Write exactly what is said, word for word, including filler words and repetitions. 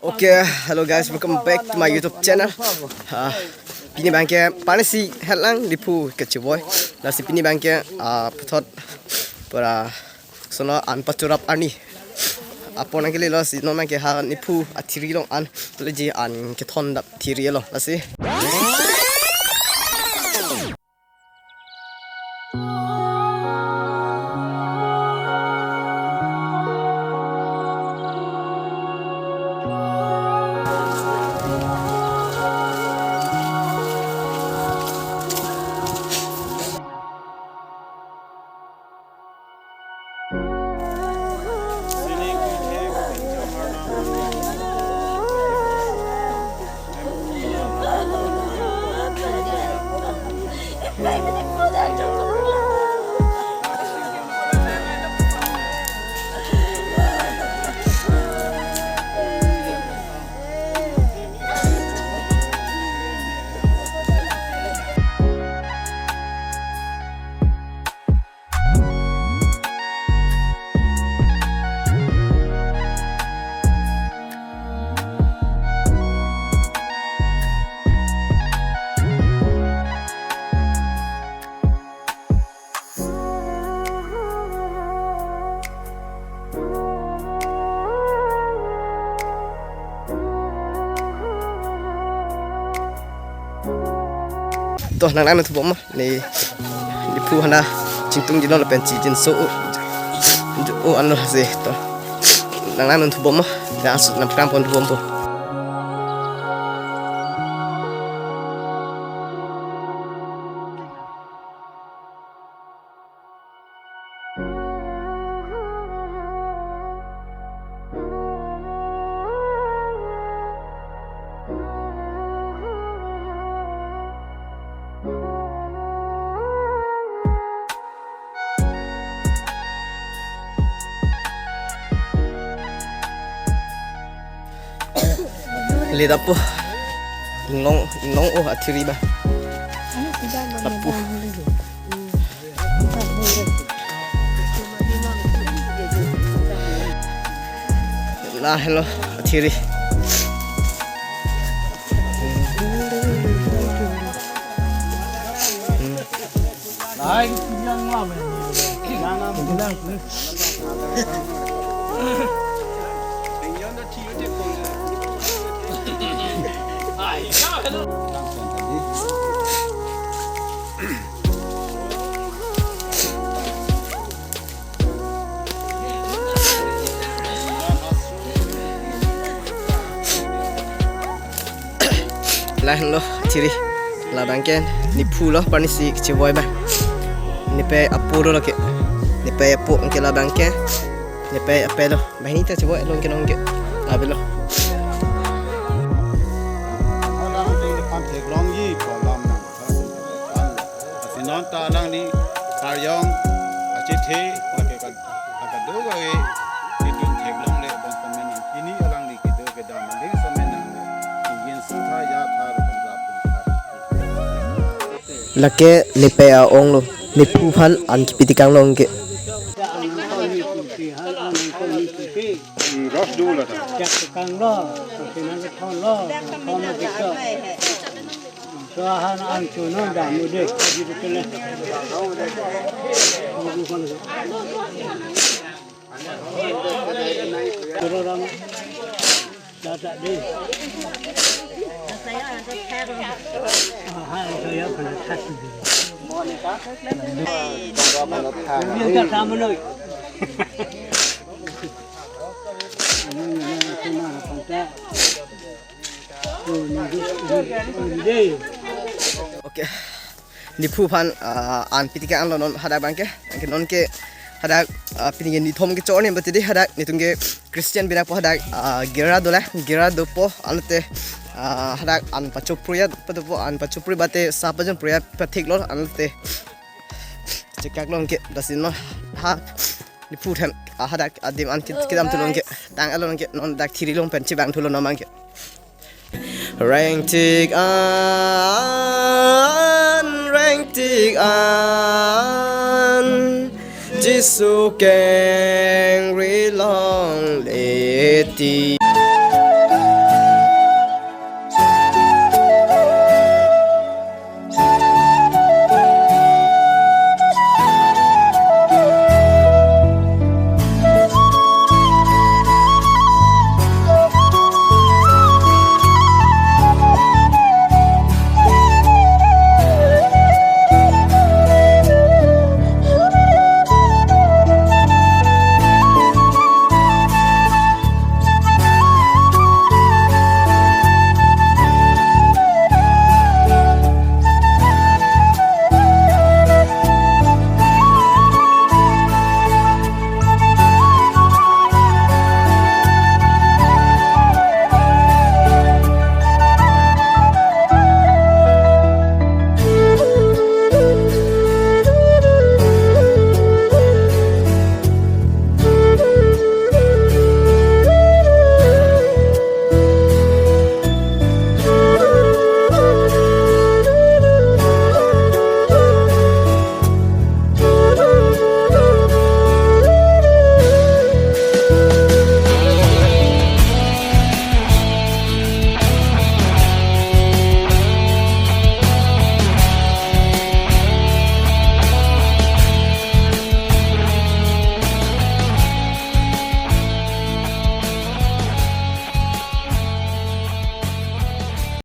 Okay, hello guys, welcome back to my YouTube channel. Ah, pini abangke parnisi helang Diphu kechevoi. Lasi pini abangke, ah, puthot para sono an pachorap arni apor nangkele lo, si non abangke ha Diphu athiri along an, leji an kethondap thiri lo lasi. To nang nang thubom ma ne, Diphu hana chingtung jilon lapen chi jinso o ano se to nang nang thubom ma, na su nam kram pon thubom po. Lidapo. Inglong, inglong o athiri ba. Lapu. Lahelo athiri. Lahelo athiri. Labangke Diphu lo parnisi kechevoi ba. Nepei apo lo ke. Nepei apo ke labangke. Nepei ape lo. Banghini ta chevoi lo ke nong ke. Abelo. Sinon ta alangli Karjong achethe, lake kad-, kadokave, kedun theklongle, bangkok men ini alangli kedo kedam, aling semen nang, ingin sutha ya tha, lapen rap pun tha. Lake nepei a-ong lo, Diphu aphan an kipi tekang long ke. Ros dolo ta. Jak tekang lo, sinan ke thon lo, thon lo kita. Sohan an chuno damu de, jadi kele. Koro ram, data de. Aha, saya pernah kasih de. Dia tak sama noi. Ini, ini, ini, ini, ini. Okay. Diphu aphan, ah, an pi tekang lo non hadak abangke. Anke non ke hadak, ah, pini ke nithom kechor ni bati di hadak netum ke Christian binapo hadak, ah, gira dola, gira dopo ante, ah, hadak an pacho pruya padopo an pacho pruya bate sa pajon pruya pathik lo ante. Chekak long ke dasin lo ha. Diphu aphan, ah, hadak adim an kit-, kedam thu long ke, tang along ke, non dak thiri along pen chevang thu lo non abangke. Rengtik an, rengtik an, Jisu kengri longle ti.